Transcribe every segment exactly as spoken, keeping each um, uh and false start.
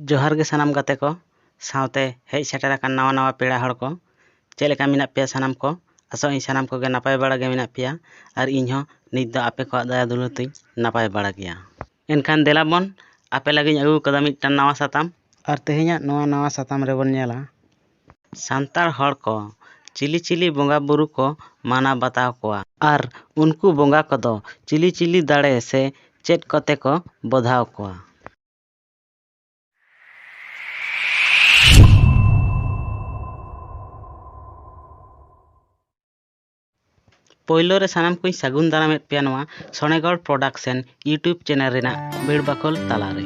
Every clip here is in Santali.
ᱡᱚᱦᱟᱨ ᱜᱮ ᱥᱟᱱᱟᱢ ᱜᱟᱛᱮ ᱠᱚ, ᱥᱟᱶᱛᱮ ᱦᱮᱡ ᱥᱮᱴᱮᱨ ᱟᱠᱟᱱ ᱱᱟᱣᱟ ᱱᱟᱣᱟ ᱯᱮᱲᱟ ᱦᱚᱲ ᱠᱚ᱾ ᱪᱮᱫ ᱞᱮᱠᱟ ᱢᱮᱱᱟᱜ ᱯᱮᱭᱟ ᱥᱟᱱᱟᱢ ᱠᱚ? ᱟᱥᱚᱜ ᱟᱹᱧ ᱥᱟᱱᱟᱢ ᱠᱚᱜᱮ ᱱᱟᱯᱟᱭ ᱵᱟᱲᱟ ᱜᱮ ᱢᱮᱱᱟᱜ ᱯᱮᱭᱟ, ᱟᱨ ᱤᱧ ᱦᱚᱸ ᱱᱤᱛ ᱫᱚ ᱟᱯᱮ ᱠᱚᱣᱟᱜ ᱫᱟᱭᱟ ᱫᱩᱞᱟᱹᱲ ᱛᱤᱧ ᱱᱟᱯᱟᱭ ᱵᱟᱲᱟ ᱜᱮᱭᱟ᱾ ᱮᱱᱠᱷᱟᱱ ᱫᱮᱞᱟ ᱵᱚᱱ, ᱟᱯᱮ ᱞᱟᱹᱜᱤᱫ ᱤᱧ ᱟᱹᱜᱩ ᱟᱠᱟᱫᱟ ᱢᱤᱫᱴᱟᱝ ᱱᱟᱣᱟ ᱥᱟᱛᱟᱢ᱾ ᱟᱨ ᱛᱮᱦᱮᱧᱟᱜ ᱱᱚᱣᱟ ᱱᱟᱣᱟ ᱥᱟᱛᱟᱢ ᱨᱮᱵᱚᱱ ᱧᱮᱞᱟ ᱥᱟᱱᱛᱟᱲ ᱦᱚᱲ ᱠᱚ ᱪᱤᱞᱤ ᱪᱤᱞᱤ ᱵᱚᱸᱜᱟ ᱵᱩᱨᱩ ᱠᱚ ᱢᱟᱱᱟᱣ ᱵᱟᱛᱟᱣ ᱠᱚᱣᱟ, ᱟᱨ ᱩᱱᱠᱩ ᱵᱚᱸᱜᱟ ᱠᱚᱫᱚ ᱪᱤᱞᱤ ᱪᱤᱞᱤ ᱫᱟᱲᱮ ᱥᱮ ᱪᱮᱫ ᱠᱚᱛᱮ ᱠᱚ ᱵᱚᱫᱷᱟᱣ ᱠᱚᱣᱟ᱾ ᱯᱳᱭᱞᱳ ᱨᱮ ᱥᱟᱱᱟᱢ ᱠᱚᱧ ᱥᱟᱹᱜᱩᱱ ᱫᱟᱨᱟᱢᱮᱫ ᱯᱮᱭᱟ ᱱᱚᱣᱟ ᱥᱚᱱᱮᱜᱚᱲ ᱯᱨᱚᱰᱟᱠᱥᱚᱱ YouTube ᱪᱮᱱᱮᱞ ᱨᱮᱱᱟᱜ ᱵᱷᱤᱲ ᱵᱟᱠᱷᱳᱞ ᱛᱟᱞᱟᱨᱮ᱾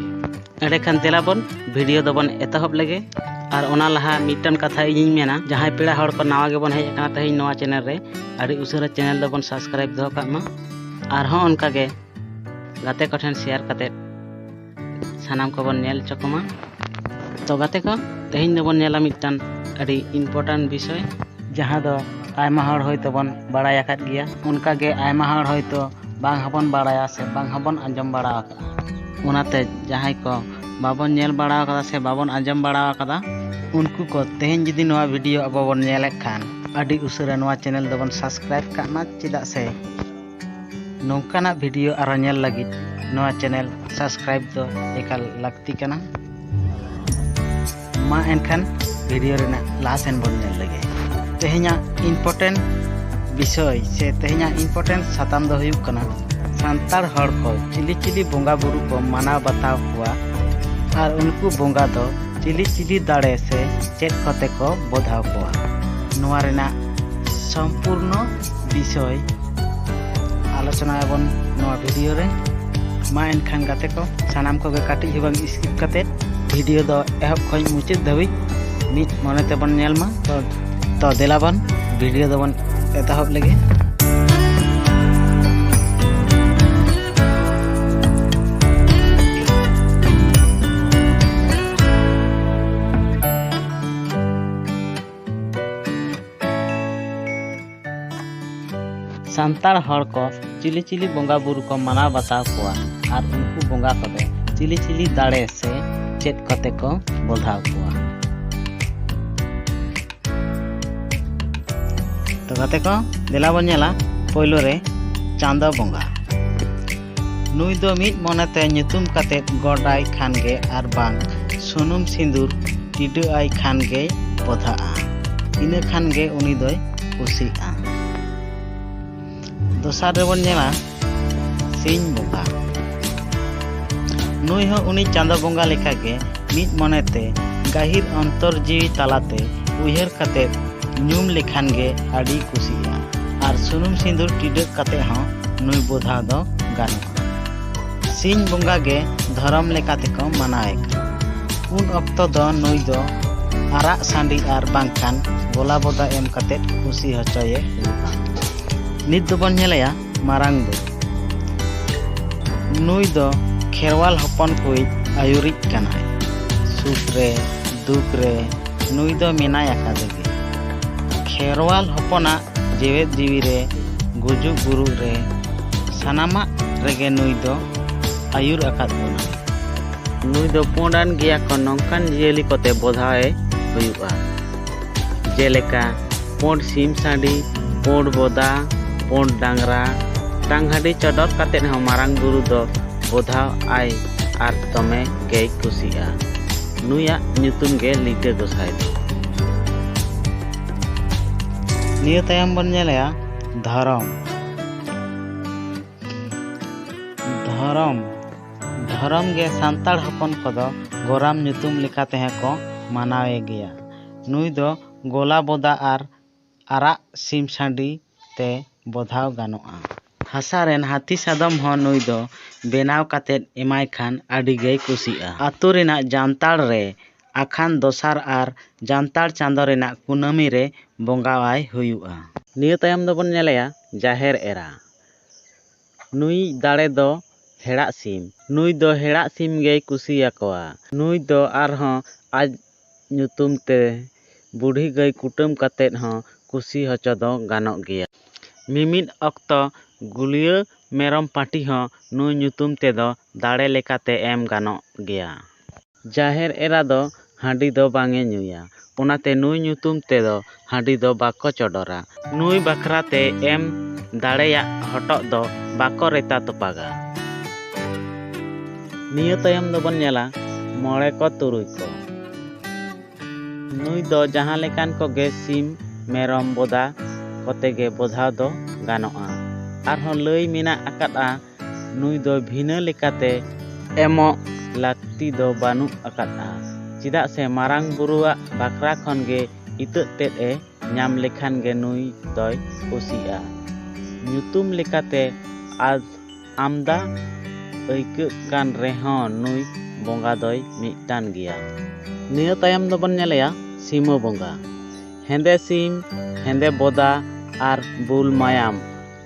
ᱮᱸᱰᱮᱠᱷᱟᱱ ᱫᱮᱞᱟ ᱵᱚᱱ ᱵᱷᱤᱰᱤᱭᱳ ᱫᱚᱵᱚᱱ ᱮᱛᱚᱦᱚᱵ ᱞᱮᱜᱮ᱾ ᱟᱨ ᱚᱱᱟ ᱞᱟᱦᱟ ᱢᱤᱫᱴᱟᱝ ᱠᱟᱛᱷᱟ ᱤᱧᱤᱧ ᱢᱮᱱᱟ, ᱡᱟᱦᱟᱸᱭ ᱯᱮᱲᱟ ᱦᱚᱲ ᱠᱚ ᱱᱟᱣᱟ ᱜᱮᱵᱚᱱ ᱦᱮᱡ ᱟᱠᱟᱱᱟ ᱛᱮᱦᱮᱧ ᱱᱚᱣᱟ ᱪᱮᱱᱮᱞ ᱨᱮ, ᱟᱹᱰᱤ ᱩᱥᱟᱹᱨᱟ ᱪᱮᱱᱮᱞ ᱫᱚᱵᱚᱱ ᱥᱟᱵᱥᱠᱨᱟᱭᱤᱵ ᱫᱚᱦᱚ ᱠᱟᱜ ᱢᱟ᱾ ᱟᱨᱦᱚᱸ ᱚᱱᱠᱟᱜᱮ ᱜᱟᱛᱮ ᱠᱚᱴᱷᱮᱱ ᱥᱮᱭᱟᱨ ᱠᱟᱛᱮᱫ ᱥᱟᱱᱟᱢ ᱠᱚᱵᱚᱱ ᱧᱮᱞ ᱦᱚᱪᱚ ᱠᱚᱢᱟ᱾ ᱛᱚ ᱜᱟᱛᱮ ᱠᱚ, ᱛᱮᱦᱮᱧ ᱫᱚᱵᱚᱱ ᱧᱮᱞᱟ ᱢᱤᱫᱴᱟᱝ ᱟᱹᱰᱤ ᱤᱢᱯᱚᱨᱴᱮᱱᱴ ᱵᱤᱥᱚᱭ, ᱡᱟᱦᱟᱸ ᱫᱚ ᱟᱭᱢᱟ ᱦᱚᱲ ᱦᱚᱭᱛᱳ ᱵᱚᱱ ᱵᱟᱲᱟᱭ ᱟᱠᱟᱫ ᱜᱮᱭᱟ, ᱚᱱᱠᱟᱜᱮ ᱟᱭᱢᱟ ᱦᱚᱲ ᱦᱚᱭᱛᱳ ᱵᱟᱝ ᱦᱚᱸᱵᱚᱱ ᱵᱟᱲᱟᱭᱟ ᱥᱮ ᱵᱟᱝ ᱦᱚᱸᱵᱚᱱ ᱟᱸᱡᱚᱢ ᱵᱟᱲᱟ ᱟᱠᱟᱫᱼᱟ᱾ ᱚᱱᱟᱛᱮ ᱡᱟᱦᱟᱸᱭ ᱠᱚ ᱵᱟᱵᱚᱱ ᱧᱮᱞ ᱵᱟᱲᱟ ᱟᱠᱟᱫᱟ ᱥᱮ ᱵᱟᱵᱚᱱ ᱟᱸᱡᱚᱢ ᱵᱟᱲᱟ ᱟᱠᱟᱫᱟ, ᱩᱱᱠᱩ ᱠᱚ ᱛᱮᱦᱮᱧ ᱡᱩᱫᱤ ᱱᱚᱣᱟ ᱵᱷᱤᱰᱤᱭᱳ ᱟᱵᱚ ᱵᱚᱱ ᱧᱮᱞᱮᱫ ᱠᱷᱟᱱ, ᱟᱹᱰᱤ ᱩᱥᱟᱹᱨᱟ ᱱᱚᱣᱟ ᱪᱮᱱᱮᱞ ᱫᱚᱵᱚᱱ ᱥᱟᱵᱥᱠᱨᱟᱭᱤᱵ ᱠᱟᱜ ᱢᱟ, ᱪᱮᱫᱟᱜ ᱥᱮ ᱱᱚᱝᱠᱟᱱᱟᱜ ᱵᱷᱤᱰᱤᱭᱳ ᱟᱨᱦᱚᱸ ᱧᱮᱞ ᱞᱟᱹᱜᱤᱫ ᱱᱚᱣᱟ ᱪᱮᱱᱮᱞ ᱥᱟᱵᱥᱠᱨᱟᱭᱤᱵ ᱫᱚ ᱮᱠᱟᱞ ᱞᱟᱹᱠᱛᱤ ᱠᱟᱱᱟ᱾ ᱢᱟ ᱮᱱᱠᱷᱟᱱ ᱵᱷᱤᱰᱤᱭᱳ ᱨᱮᱱᱟᱜ ᱞᱟᱦᱟ ᱥᱮᱱ ᱵᱚᱱ ᱧᱮᱞ ᱞᱮᱜᱮ᱾ ᱛᱮᱦᱮᱧᱟᱜ ᱤᱢᱯᱚᱨᱴᱮᱱᱴ ᱵᱤᱥᱚᱭ ᱥᱮ ᱛᱮᱦᱮᱧᱟᱜ ᱤᱢᱯᱚᱨᱴᱮᱱᱴ ᱥᱟᱛᱟᱢ ᱫᱚ ᱦᱩᱭᱩᱜ ᱠᱟᱱᱟ ᱥᱟᱱᱛᱟᱲ ᱦᱚᱲ ᱠᱚ ᱪᱤᱞᱤ ᱪᱤᱞᱤ ᱵᱚᱸᱜᱟ ᱵᱩᱨᱩ ᱠᱚ ᱢᱟᱱᱟᱣ ᱵᱟᱛᱟᱣ ᱠᱚᱣᱟ ᱟᱨ ᱩᱱᱠᱩ ᱵᱚᱸᱜᱟ ᱫᱚ ᱪᱤᱞᱤ ᱪᱤᱞᱤ ᱫᱟᱲᱮ ᱥᱮ ᱪᱮᱫ ᱠᱚᱛᱮ ᱠᱚ ᱵᱚᱫᱷᱟᱣ ᱠᱚᱣᱟ᱾ ᱱᱚᱣᱟ ᱨᱮᱱᱟᱜ ᱥᱚᱢᱯᱩᱨᱱᱚ ᱵᱤᱥᱚᱭ ᱟᱞᱳᱪᱚᱱᱟᱭᱟᱵᱚᱱ ᱱᱚᱣᱟ ᱵᱷᱤᱰᱤᱭᱳ ᱨᱮ᱾ ᱢᱟ ᱮᱱᱠᱷᱟᱱ ᱜᱟᱛᱮ ᱠᱚ, ᱥᱟᱱᱟᱢ ᱠᱚᱜᱮ ᱠᱟᱹᱴᱤᱡ ᱦᱚᱸ ᱵᱟᱝ ᱥᱠᱤᱯ ᱠᱟᱛᱮᱫ ᱵᱷᱤᱰᱤᱭᱳ ᱫᱚ ᱮᱦᱚᱵ ᱠᱷᱚᱱ ᱢᱩᱪᱟᱹᱫ ᱫᱷᱟᱹᱵᱤᱡ ᱢᱤᱫ ᱢᱚᱱᱮ ᱛᱮᱵᱚᱱ ᱧᱮᱞ ᱢᱟ᱾ ᱛᱚ, ᱛᱚ ᱫᱮᱞᱟ ᱵᱚᱱ ᱵᱷᱤᱰᱤᱭᱳ ᱫᱚᱵᱚᱱ ᱮᱛᱚᱦᱚᱵ ᱞᱮᱜᱮ᱾ ᱥᱟᱱᱛᱟᱲ ᱦᱚᱲ ᱠᱚ ᱪᱤᱞᱤ ᱪᱤᱞᱤ ᱵᱚᱸᱜᱟ ᱵᱩᱨᱩ ᱠᱚ ᱢᱟᱱᱟᱣ ᱵᱟᱛᱟᱣ ᱠᱚᱣᱟ ᱟᱨ ᱩᱱᱠᱩ ᱵᱚᱸᱜᱟ ᱠᱚᱫᱚ ᱪᱤᱞᱤ ᱪᱤᱞᱤ ᱫᱟᱲᱮ ᱥᱮ ᱪᱮᱫ ᱠᱟᱛᱮ ᱠᱚ ᱵᱚᱫᱷᱟᱣ ᱠᱚᱣᱟ᱾ ᱛᱚ ᱜᱟᱛᱮ ᱠᱚ, ᱫᱮᱞᱟ ᱵᱚᱱ ᱧᱮᱞᱟ ᱯᱳᱭᱞᱳ ᱨᱮ ᱪᱟᱸᱫᱚ ᱵᱚᱸᱜᱟ᱾ ᱱᱩᱭ ᱫᱚ ᱢᱤᱫ ᱢᱚᱱᱮᱛᱮ ᱧᱩᱛᱩᱢ ᱠᱟᱛᱮ ᱜᱚᱰ ᱟᱭ ᱠᱷᱟᱱ ᱜᱮ ᱟᱨ ᱵᱟᱝ ᱥᱩᱱᱩᱢ ᱥᱤᱸᱫᱩᱨ ᱴᱤᱰᱟᱹᱜ ᱟᱭ ᱠᱷᱟᱱ ᱜᱮᱭ ᱵᱚᱫᱷᱟᱜᱼᱟ᱾ ᱤᱱᱟᱹ ᱠᱷᱟᱱ ᱜᱮ ᱩᱱᱤ ᱫᱚᱭ ᱠᱩᱥᱤᱜᱼᱟ᱾ ᱫᱚᱥᱟᱨ ᱨᱮᱵᱚᱱ ᱧᱮᱞᱟ ᱥᱤᱧ ᱵᱚᱸᱜᱟ᱾ ᱱᱩᱭ ᱦᱚᱸ ᱩᱱᱤ ᱪᱟᱸᱫᱚ ᱵᱚᱸᱜᱟ ᱞᱮᱠᱟᱜᱮ ᱢᱤᱫ ᱢᱚᱱᱮᱛᱮ ᱜᱟᱹᱦᱤᱨ ᱚᱱᱛᱚᱨ ᱡᱤᱣᱤ ᱛᱟᱞᱟᱛᱮ ᱩᱭᱦᱟᱹᱨ ᱠᱟᱛᱮ ᱧᱩᱢ ᱞᱮᱠᱷᱟᱱ ᱜᱮ ᱟᱹᱰᱤ ᱠᱩᱥᱤᱜᱼᱟ᱾ ᱟᱨ ᱥᱩᱱᱩᱢ ᱥᱤᱸᱫᱩᱨ ᱴᱤᱰᱟᱹᱜ ᱠᱟᱛᱮ ᱦᱚᱸ ᱱᱩᱭ ᱵᱚᱫᱷᱟᱣ ᱫᱚ ᱜᱟᱱᱚᱜᱼᱟ᱾ ᱥᱤᱧ ᱵᱚᱸᱜᱟ ᱜᱮ ᱫᱷᱚᱨᱚᱢ ᱞᱮᱠᱟ ᱛᱮᱠᱚ ᱢᱟᱱᱟᱣᱮ ᱠᱟᱱᱟ᱾ ᱩᱱ ᱚᱠᱛᱚ ᱫᱚ ᱱᱩᱭ ᱫᱚ ᱟᱨᱟᱜ ᱥᱟᱺᱰᱤ ᱟᱨ ᱵᱟᱝᱠᱷᱟᱱ ᱜᱚᱞᱟ ᱵᱚᱫᱟ ᱮᱢ ᱠᱟᱛᱮ ᱠᱩᱥᱤ ᱦᱚᱪᱚᱭᱮ ᱦᱩᱭᱩᱜᱼᱟ᱾ ᱱᱤᱛ ᱫᱚᱵᱚᱱ ᱧᱮᱞᱮᱭᱟ ᱢᱟᱨᱟᱝ ᱵᱩᱨᱩ᱾ ᱱᱩᱭ ᱫᱚ ᱠᱷᱮᱨᱣᱟᱞ ᱦᱚᱯᱚᱱ ᱠᱚᱭᱤᱡ ᱟᱹᱭᱩᱨᱤᱡ ᱠᱟᱱᱟᱭ᱾ ᱥᱩᱠ ᱨᱮ, ᱫᱩᱠ ᱨᱮ ᱱᱩᱭ ᱫᱚ ᱢᱮᱱᱟᱭ ᱟᱠᱟᱫᱮ ᱜᱮ᱾ ᱠᱷᱮᱨᱣᱟᱞ ᱦᱚᱯᱚᱱᱟᱜ ᱡᱮᱣᱮᱫ ᱡᱤᱣᱤ ᱨᱮ, ᱜᱩᱡᱩᱜ ᱜᱩᱨᱩᱜ ᱨᱮ, ᱥᱟᱱᱟᱢᱟᱜ ᱨᱮᱜᱮ ᱱᱩᱭ ᱫᱚ ᱟᱹᱭᱩᱨ ᱟᱠᱟᱫ ᱵᱚᱱᱟᱭ᱾ ᱱᱩᱭ ᱫᱚ ᱯᱩᱸᱰᱟᱱ ᱜᱮᱭᱟ ᱠᱚ ᱱᱚᱝᱠᱟᱱ ᱡᱤᱭᱟᱹᱞᱤ ᱠᱚᱛᱮ ᱵᱚᱫᱷᱟᱣᱮ ᱦᱩᱭᱩᱜᱼᱟ, ᱡᱮᱞᱮᱠᱟ ᱯᱩᱸᱰ ᱥᱤᱢ ᱥᱟᱺᱰᱤ, ᱯᱩᱸᱰ ᱵᱚᱫᱟ, ᱯᱩᱸᱰ ᱰᱟᱝᱨᱟ᱾ ᱴᱟᱝ ᱦᱟᱺᱰᱤ ᱪᱚᱰᱚᱨ ᱠᱟᱛᱮᱫ ᱦᱚᱸ ᱢᱟᱨᱟᱝ ᱵᱩᱨᱩ ᱫᱚ ᱵᱚᱫᱷᱟᱣ ᱟᱭ ᱟᱨ ᱫᱚᱢᱮ ᱜᱮᱭ ᱠᱩᱥᱤᱜᱼᱟ᱾ ᱱᱩᱭᱟᱜ ᱧᱩᱛᱩᱢ ᱜᱮ ᱞᱤᱴᱟᱹ ᱜᱚᱸᱥᱟᱭ ᱫᱚ᱾ ᱱᱤᱭᱟᱹ ᱛᱟᱭᱚᱢ ᱵᱚᱱ ᱧᱮᱞᱮᱜᱼᱟ ᱫᱷᱚᱨᱚᱢ᱾ ᱫᱷᱚᱨᱚᱢ᱾ ᱫᱷᱚᱨᱚᱢ ᱜᱮ ᱥᱟᱱᱛᱟᱲ ᱦᱚᱯᱚᱱ ᱠᱚᱫᱚ ᱜᱚᱨᱟᱢ ᱧᱩᱛᱩᱢ ᱞᱮᱠᱟ ᱛᱮᱦᱚᱸ ᱠᱚ ᱢᱟᱱᱟᱣᱮ ᱜᱮᱭᱟ᱾ ᱱᱩᱭ ᱫᱚ ᱜᱚᱞᱟ ᱵᱚᱫᱟ ᱟᱨ ᱟᱨᱟᱜ ᱥᱤᱢ ᱥᱟᱺᱰᱤ ᱛᱮ ᱵᱚᱫᱷᱟᱣ ᱜᱟᱱᱚᱜᱼᱟ᱾ ᱦᱟᱥᱟ ᱨᱮᱱ ᱦᱟᱹᱛᱤ ᱥᱟᱫᱚᱢ ᱦᱚᱸ ᱱᱩᱭ ᱫᱚ ᱵᱮᱱᱟᱣ ᱠᱟᱛᱮᱫ ᱮᱢᱟᱭ ᱠᱷᱟᱱ ᱟᱹᱰᱤ ᱜᱮᱭ ᱠᱩᱥᱤᱜᱼᱟ᱾ ᱟᱛᱳ ᱨᱮᱱᱟᱜ ᱡᱟᱱᱛᱟᱲ ᱨᱮ ᱟᱠᱷᱟᱱ ᱫᱚᱥᱟᱨ ᱟᱨ ᱡᱟᱱᱛᱟᱲ ᱪᱟᱸᱫᱚ ᱨᱮᱱᱟᱜ ᱠᱩᱱᱟᱹᱢᱤ ᱨᱮ ᱵᱚᱸᱜᱟᱣᱟᱭ ᱦᱩᱭᱩᱜᱼᱟ᱾ ᱱᱤᱭᱟᱹ ᱛᱟᱭᱚᱢ ᱫᱚᱵᱚᱱ ᱧᱮᱞᱮᱭᱟ ᱡᱟᱦᱮᱨ ᱮᱨᱟ᱾ ᱱᱩᱭᱤᱡ ᱫᱟᱲᱮ ᱫᱚ ᱦᱮᱲᱟᱜ ᱥᱤᱢ᱾ ᱱᱩᱭ ᱫᱚ ᱦᱮᱲᱟᱜ ᱥᱤᱢ ᱜᱮᱭ ᱠᱩᱥᱤᱭᱟᱠᱚᱣᱟ᱾ ᱱᱩᱭ ᱫᱚ ᱟᱨᱦᱚᱸ ᱟᱡ ᱧᱩᱛᱩᱢ ᱛᱮ ᱵᱩᱰᱷᱤ ᱜᱟᱹᱭ ᱠᱩᱴᱟᱹᱢ ᱠᱟᱛᱮᱫ ᱦᱚᱸ ᱠᱩᱥᱤ ᱦᱚᱪᱚ ᱫᱚ ᱜᱟᱱᱚᱜ ᱜᱮᱭᱟ᱾ ᱢᱤᱢᱤᱫ ᱚᱠᱛᱚ ᱜᱩᱞᱤᱭᱟᱹ ᱢᱮᱨᱚᱢ ᱯᱟᱹᱴᱷᱤ ᱦᱚᱸ ᱱᱩᱭ ᱧᱩᱛᱩᱢ ᱛᱮᱫᱚ ᱫᱟᱲᱮ ᱞᱮᱠᱟᱛᱮ ᱮᱢ ᱜᱟᱱᱚᱜ ᱜᱮᱭᱟ᱾ ᱡᱟᱦᱮᱨ ᱮᱨᱟ ᱫᱚ ᱦᱟᱺᱰᱤ ᱫᱚ ᱵᱟᱝ ᱮ ᱧᱩᱭᱟ, ᱚᱱᱟᱛᱮ ᱱᱩᱭ ᱧᱩᱛᱩᱢ ᱛᱮᱫᱚ ᱦᱟᱺᱰᱤ ᱫᱚ ᱵᱟᱠᱚ ᱪᱚᱰᱚᱨᱟ᱾ ᱱᱩᱭ ᱵᱟᱠᱷᱨᱟ ᱛᱮ ᱮᱢ ᱫᱟᱲᱮᱭᱟᱜ ᱦᱚᱴᱚᱜ ᱫᱚ ᱵᱟᱠᱚ ᱨᱮᱛᱟ ᱛᱚᱯᱟᱜᱟ᱾ ᱱᱤᱭᱟᱹ ᱛᱟᱭᱚᱢ ᱫᱚᱵᱚᱱ ᱧᱮᱞᱟ ᱢᱚᱬᱮ ᱠᱚ ᱛᱩᱨᱩᱭ ᱠᱚ᱾ ᱱᱩᱭ ᱫᱚ ᱡᱟᱦᱟᱸ ᱞᱮᱠᱟᱱ ᱠᱚᱜᱮ ᱥᱤᱢ, ᱢᱮᱨᱚᱢ, ᱵᱚᱫᱟ ᱠᱚᱛᱮ ᱜᱮ ᱵᱚᱫᱷᱟᱣ ᱫᱚ ᱜᱟᱱᱚᱜᱼᱟ᱾ ᱟᱨᱦᱚᱸ ᱞᱟᱹᱭ ᱢᱮᱱᱟᱜ ᱟᱠᱟᱫᱼᱟ, ᱱᱩᱭ ᱫᱚ ᱵᱷᱤᱱᱟᱹ ᱞᱮᱠᱟᱛᱮ ᱮᱢᱚᱜ ᱞᱟᱹᱠᱛᱤ ᱫᱚ ᱵᱟᱹᱱᱩᱜ ᱟᱠᱟᱫᱼᱟ, ᱪᱮᱫᱟᱜ ᱥᱮ ᱢᱟᱨᱟᱝ ᱵᱩᱨᱩᱣᱟᱜ ᱵᱟᱠᱷᱨᱟ ᱠᱷᱚᱱ ᱜᱮ ᱤᱛᱟᱹᱫ ᱛᱮᱫ ᱮ ᱧᱟᱢ ᱞᱮᱠᱷᱟᱱ ᱜᱮ ᱱᱩᱭ ᱫᱚᱭ ᱠᱩᱥᱤᱜᱼᱟ᱾ ᱧᱩᱛᱩᱢ ᱞᱮᱠᱟᱛᱮ ᱟᱫ ᱟᱢᱫᱟ ᱟᱹᱭᱠᱟᱹᱜ ᱠᱟᱱ ᱨᱮᱦᱚᱸ ᱱᱩᱭ ᱵᱚᱸᱜᱟ ᱫᱚᱭ ᱢᱤᱫᱴᱟᱝ ᱜᱮᱭᱟ᱾ ᱱᱤᱭᱟᱹ ᱛᱟᱭᱚᱢ ᱫᱚᱵᱚᱱ ᱧᱮᱞᱮᱭᱟ ᱥᱤᱢᱟᱹ ᱵᱚᱸᱜᱟ᱾ ᱦᱮᱸᱫᱮ ᱥᱤᱢ, ᱦᱮᱸᱫᱮ ᱵᱚᱫᱟ ᱟᱨ ᱵᱩᱞ ᱢᱟᱭᱟᱢ,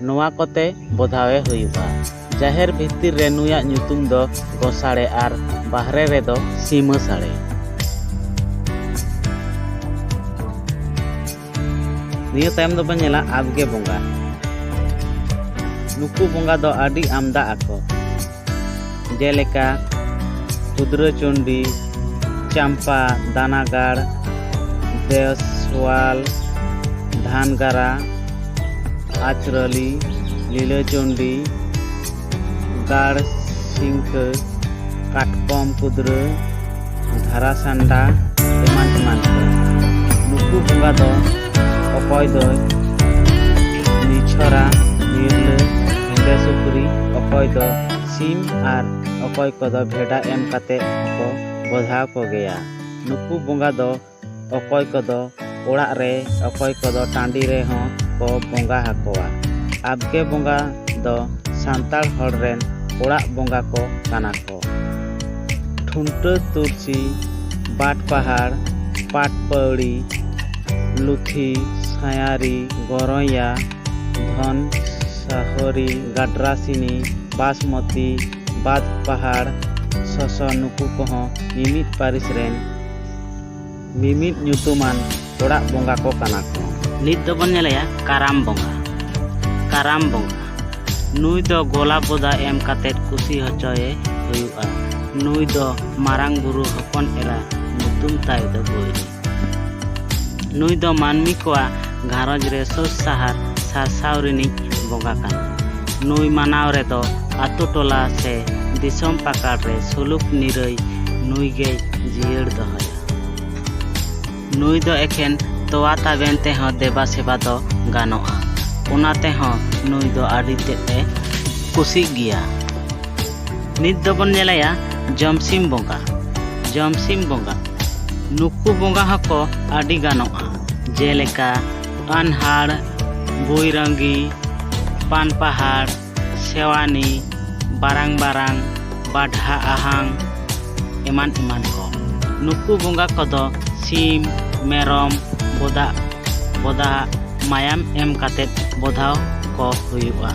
ᱱᱚᱣᱟ ᱠᱚᱛᱮ ᱵᱚᱫᱷᱟᱣᱮ ᱦᱩᱭᱩᱜᱼᱟ᱾ ᱡᱟᱦᱮᱨ ᱵᱷᱤᱛᱤᱨ ᱨᱮ ᱱᱩᱭᱟᱜ ᱧᱩᱛᱩᱢ ᱫᱚ ᱜᱚᱥᱟᱲᱮ ᱟᱨ ᱵᱟᱦᱨᱮ ᱨᱮᱫᱚ ᱥᱤᱢᱟᱹ ᱥᱟᱲᱮ᱾ ᱱᱤᱭᱟᱹ ᱛᱟᱭᱚᱢ ᱫᱚᱵᱚᱱ ᱧᱮᱞᱟ ᱟᱵᱜᱮ ᱵᱚᱸᱜᱟ᱾ ᱱᱩᱠᱩ ᱵᱚᱸᱜᱟ ᱫᱚ ᱟᱹᱰᱤ ᱟᱢᱫᱟ ᱟᱠᱚ, ᱡᱮᱞᱮᱠᱟ ᱠᱩᱫᱽᱨᱟᱹ ᱪᱚᱱᱰᱤ, ᱪᱟᱢᱯᱟ, ᱫᱟᱱᱟᱜᱟᱲ, ᱫᱮᱥᱣᱟᱞ, ᱫᱷᱟᱱᱜᱟᱨᱟ, ᱟᱪᱨᱟᱹᱞᱤ, ᱞᱤᱞᱟᱹ ᱪᱚᱱᱰᱤ, ᱜᱟᱲ ᱥᱤᱝᱠᱟᱹ, ᱠᱟᱴᱠᱚᱢ ᱠᱩᱫᱽᱨᱟᱹ, ᱫᱷᱟᱨᱟ ᱥᱟᱱᱰᱟ, ᱮᱢᱟᱱ ᱮᱢᱟᱱ ᱠᱚ᱾ ᱱᱩᱠᱩ ᱵᱚᱸᱜᱟ ᱫᱚ ᱚᱠᱚᱭ ᱫᱚ ᱱᱤᱪᱷᱚᱨᱟ, ᱱᱤᱨᱞᱟᱹ, ᱦᱮᱸᱫᱮ ᱥᱩᱠᱨᱤ, ᱚᱠᱚᱭ ᱫᱚ ᱥᱤᱢ ᱟᱨ ᱚᱠᱚᱭ ᱠᱚᱫᱚ ᱵᱷᱮᱰᱟ ᱮᱢ ᱠᱟᱛᱮ ᱦᱚᱸᱠᱚ ᱵᱚᱫᱷᱟᱣ ᱠᱚᱜᱮᱭᱟ᱾ ᱱᱩᱠᱩ ᱵᱚᱸᱜᱟ ᱫᱚ ᱚᱠᱚᱭ ᱠᱚᱫᱚ ᱚᱲᱟᱜ ᱨᱮ, ᱚᱠᱚᱭ ᱠᱚᱫᱚ ᱴᱟᱺᱰᱤ ᱨᱮᱦᱚᱸ ᱠᱚ ᱵᱚᱸᱜᱟ ᱟᱠᱚᱣᱟ᱾ ᱟᱵᱜᱮ ᱵᱚᱸᱜᱟ ᱫᱚ ᱥᱟᱱᱛᱟᱲ ᱦᱚᱲ ᱨᱮᱱ ᱚᱲᱟᱜ ᱵᱚᱸᱜᱟ ᱠᱚ ᱠᱟᱱᱟ ᱠᱚ᱾ ᱴᱷᱩᱱᱴᱟᱹ ᱛᱩᱨᱥᱤ, ᱵᱟᱴ ᱯᱟᱦᱟᱲ, ᱯᱟᱴ ᱯᱟᱹᱣᱲᱤ, ᱞᱩᱛᱷᱤ, ᱥᱟᱭᱟᱨᱤ, ᱜᱚᱨᱚᱭᱟ, ᱫᱷᱚᱱ ᱥᱟᱦᱚᱨᱤ, ᱜᱟᱰᱨᱟᱥᱤᱱᱤ, ᱵᱟᱥᱢᱚᱛᱤ, ᱵᱟᱫ ᱯᱟᱦᱟᱲ, ᱥᱚᱥᱚ, ᱱᱩᱠᱩ ᱠᱚᱦᱚᱸ ᱢᱤᱢᱤᱫ ᱯᱟᱹᱨᱤᱥ ᱨᱮᱱ ᱢᱤᱢᱤᱫ ᱧᱩᱛᱩᱢᱟᱱ ᱚᱲᱟᱜ ᱵᱚᱸᱜᱟ ᱠᱚ ᱠᱟᱱᱟ ᱠᱚ᱾ ᱱᱤᱛ ᱫᱚᱵᱚᱱ ᱧᱮᱞᱮᱭᱟ ᱠᱟᱨᱟᱢ ᱵᱚᱸᱜᱟ᱾ ᱠᱟᱨᱟᱢ ᱵᱚᱸᱜᱟ, ᱱᱩᱭ ᱫᱚ ᱜᱚᱞᱟ ᱵᱚᱫᱟ ᱮᱢ ᱠᱟᱛᱮᱫ ᱠᱩᱥᱤ ᱦᱚᱪᱚᱭᱮ ᱦᱩᱭᱩᱜᱼᱟ᱾ ᱱᱩᱭ ᱫᱚ ᱢᱟᱨᱟᱝ ᱵᱩᱨᱩ ᱦᱚᱯᱚᱱ ᱮᱨᱟ ᱧᱩᱛᱩᱢ ᱛᱟᱭ ᱫᱚ ᱵᱳᱭᱨᱤ᱾ ᱱᱩᱭ ᱫᱚ ᱢᱟᱹᱱᱢᱤ ᱠᱚᱣᱟᱜ ᱜᱷᱟᱨᱚᱸᱡᱽ ᱨᱮ ᱥᱩᱠ ᱥᱟᱦᱟᱨ ᱥᱟᱨᱥᱟᱣ ᱨᱤᱱᱤᱡ ᱵᱚᱸᱜᱟ ᱠᱟᱱᱟ᱾ ᱱᱩᱭ ᱢᱟᱱᱟᱣ ᱨᱮᱫᱚ ᱟᱛᱳ ᱴᱚᱞᱟ ᱥᱮ ᱫᱤᱥᱚᱢ ᱯᱟᱠᱟᱲ ᱨᱮ ᱥᱩᱞᱩᱠ ᱱᱤᱨᱟᱹᱭ ᱱᱩᱭ ᱜᱮᱭ ᱡᱤᱭᱟᱹᱲ ᱫᱚᱦᱚᱭᱟ᱾ ᱱᱩᱭ ᱫᱚ ᱮᱠᱷᱮᱱ ᱛᱚᱣᱟ ᱛᱟᱵᱮᱱ ᱛᱮᱦᱚᱸ ᱫᱮᱵᱟ ᱥᱮᱵᱟ ᱫᱚ ᱜᱟᱱᱚᱜᱼᱟ᱾ ᱚᱱᱟ ᱛᱮᱦᱚᱸ ᱱᱩᱭ ᱫᱚ ᱟᱹᱰᱤ ᱛᱮᱫ ᱮ ᱠᱩᱥᱤᱜ ᱜᱮᱭᱟ᱾ ᱱᱤᱛ ᱫᱚᱵᱚᱱ ᱧᱮᱞᱮᱭᱟ ᱡᱚᱢᱥᱤᱢ ᱵᱚᱸᱜᱟ᱾ ᱡᱚᱢᱥᱤᱢ ᱵᱚᱸᱜᱟ, ᱱᱩᱠᱩ ᱵᱚᱸᱜᱟ ᱦᱚᱸᱠᱚ ᱟᱹᱰᱤ ᱜᱟᱱᱚᱜᱼᱟ, ᱡᱮᱞᱮᱠᱟ ᱟᱱᱦᱟᱲ, ᱵᱩᱭᱨᱟᱝᱜᱤ, ᱯᱟᱱᱯᱟᱦᱟᱲ, ᱥᱮᱣᱟᱱᱤ, ᱵᱟᱨᱟᱝ ᱵᱟᱨᱟᱝ, ᱵᱟᱰᱷᱟ ᱟᱦᱟᱝ, ᱮᱢᱟᱱ ᱮᱢᱟᱱ ᱠᱚ᱾ ᱱᱩᱠᱩ ᱵᱚᱸᱜᱟ ᱠᱚᱫᱚ ᱥᱤᱢ, ᱢᱮᱨᱚᱢ, ᱵᱚᱫᱟ, ᱵᱚᱫᱟ ᱢᱟᱭᱟᱢ ᱮᱢ ᱠᱟᱛᱮ ᱵᱚᱫᱷᱟᱣ ᱠᱚ ᱦᱩᱭᱩᱜᱼᱟ᱾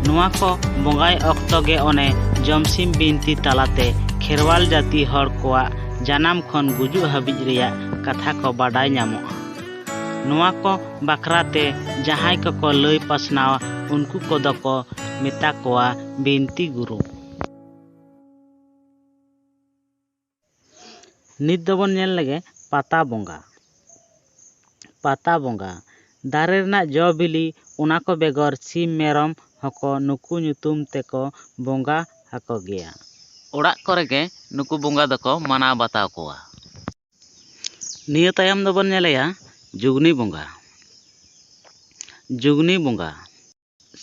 ᱱᱚᱣᱟ ᱠᱚ ᱵᱚᱸᱜᱟᱭ ᱚᱠᱛᱚ ᱜᱮ ᱚᱱᱮ ᱡᱚᱢᱥᱤᱢ ᱵᱤᱱᱛᱤ ᱛᱟᱞᱟᱛᱮ ᱠᱷᱮᱨᱣᱟᱞ ᱡᱟᱹᱛᱤ ᱦᱚᱲ ᱠᱚᱣᱟᱜ ᱡᱟᱱᱟᱢ ᱠᱷᱚᱱ ᱜᱩᱡᱩᱜ ᱦᱟᱹᱵᱤᱡ ᱨᱮᱭᱟᱜ ᱠᱟᱛᱷᱟ ᱠᱚ ᱵᱟᱰᱟᱭ ᱧᱟᱢᱚᱜᱼᱟ᱾ ᱱᱚᱣᱟ ᱠᱚ ᱵᱟᱠᱷᱨᱟ ᱛᱮ ᱡᱟᱦᱟᱸᱭ ᱠᱚᱠᱚ ᱞᱟᱹᱭ ᱯᱟᱥᱱᱟᱣᱟ, ᱩᱱᱠᱩ ᱠᱚᱫᱚ ᱠᱚ ᱢᱮᱛᱟ ᱠᱚᱣᱟ ᱵᱤᱱᱛᱤ ᱜᱩᱨᱩ᱾ ᱱᱤᱛ ᱫᱚᱵᱚᱱ ᱧᱮᱞ ᱞᱮᱜᱮ ᱯᱟᱛᱟ ᱵᱚᱸᱜᱟ᱾ ᱯᱟᱛᱟ ᱵᱚᱸᱜᱟ, ᱫᱟᱨᱮ ᱨᱮᱱᱟᱜ ᱡᱚ ᱵᱤᱞᱤ, ᱚᱱᱟ ᱠᱚ ᱵᱮᱜᱚᱨ ᱥᱤᱢ ᱢᱮᱨᱚᱢ ᱦᱚᱸᱠᱚ ᱱᱩᱠᱩ ᱧᱩᱛᱩᱢ ᱛᱮᱠᱚ ᱵᱚᱸᱜᱟ ᱟᱠᱚ ᱜᱮᱭᱟ᱾ ᱚᱲᱟᱜ ᱠᱚᱨᱮ ᱜᱮ ᱱᱩᱠᱩ ᱵᱚᱸᱜᱟ ᱫᱚᱠᱚ ᱢᱟᱱᱟᱣ ᱵᱟᱛᱟᱣ ᱠᱚᱣᱟ᱾ ᱱᱤᱭᱟᱹ ᱛᱟᱭᱚᱢ ᱫᱚᱵᱚᱱ ᱧᱮᱞᱮᱭᱟ ᱡᱩᱜᱽᱱᱤ ᱵᱚᱸᱜᱟ᱾ ᱡᱩᱜᱽᱱᱤ ᱵᱚᱸᱜᱟ,